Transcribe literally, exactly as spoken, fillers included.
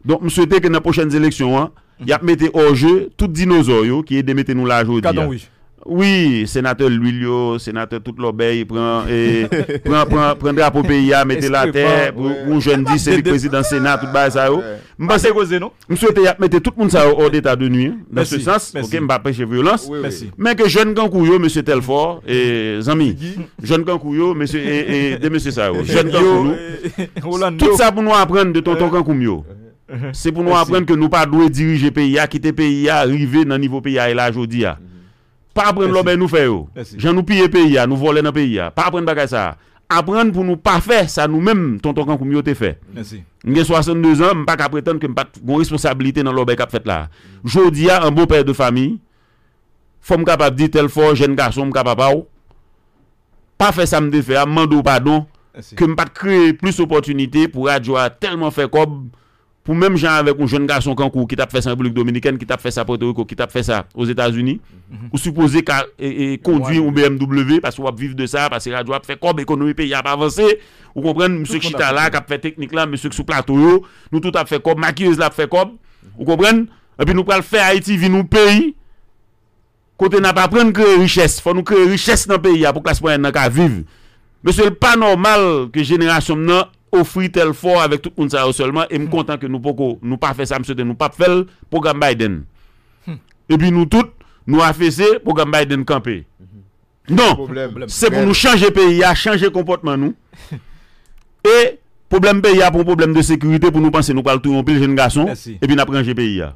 Donk, m swete ke nan pwochèn eleksyon an, y ap mete hors jeu tout dinozò yo ki ede mete nou la jodi a. Wi, senatè Lwil yo, senatè tout lòbèy, pran, e, pran, pran, pran drapo peyi a, mete l atè, pou, pou yon jèn di se li k prezidan Sena, tout bagay sa yo. M panse, m swete y ap mete tout moun sa yo hors d'état de nuire, dans ce sens, ok, m pa preche vyolans, men ke jèn kankou yo, mesye Telfort, e, zanmi, jèn kankou yo, mesye, e, e, de mesye sa yo, jèn kankou nou, tout sa pou nou aprann de tonton kankou m yo. Se pou nou aprann ke nou pa dwe dirije peyi a, kite peyi a rive nan nivo peyi a ye la jodi a. Pa aprann lòbèy nou fè yo. Jan nou piye peyi a, nou vòlè nan peyi a. Pa aprann bagay sa a. Aprann pou nou pa fè sa nou menm, tonton kankou m yo te fè. M gen swasanndezan, m pa ka pretann ke m pa t gon responsabilite nan lòbèy k ap fèt la a. Jodi a, an bon pè de famiy, fò m kapab di Telfort, jèn gason, m ka papa w. Pa fè sa m te fè a, m mande w padon, ke m pa t kreye plis opòtinite pou radyo a tèlman fè kòb, pou menm jan avèk yon jèn gason kankou w ki t ap fè sa an Repiblik Dominikèn, ki t ap fè sa Pòtoriko, ki t ap fè sa Ozetazini, ou sipoze ka, e, e, kondwi yon B M W, paske w ap viv de sa, paske radyo a ap fè kòb, ekonomi peyi a ap avanse, ou konprann, mesye k chita la, k ap fè teknik la, mesye k sou plato yo, nou tout ap fè kòb, makiyèz la ap fè kòb, ou konprann, epi nou pral fè Ayiti vin yon peyi kote n ap aprann kreye richès. Fò nou kreye richès nan peyi a pou klas mwayèn nan ka viv. Mesye, l pa nòmal ke jenerasyon m nan ofri Telfort avèk tout moun sa yo sèlman, e m kontan ke nou poko, nou pa fè sa, m swete nou p ap fè l, pwogram Biden. Epi nou tout, nou afese, pwogram Biden kanpe. Non, se pou nou chanje peyi a, chanje konpòtman nou. E pwoblèm peyi a pa yon pwoblèm de sekirite pou nou panse nou pral touye yon pil jèn gason, epi n ap ranje peyi a.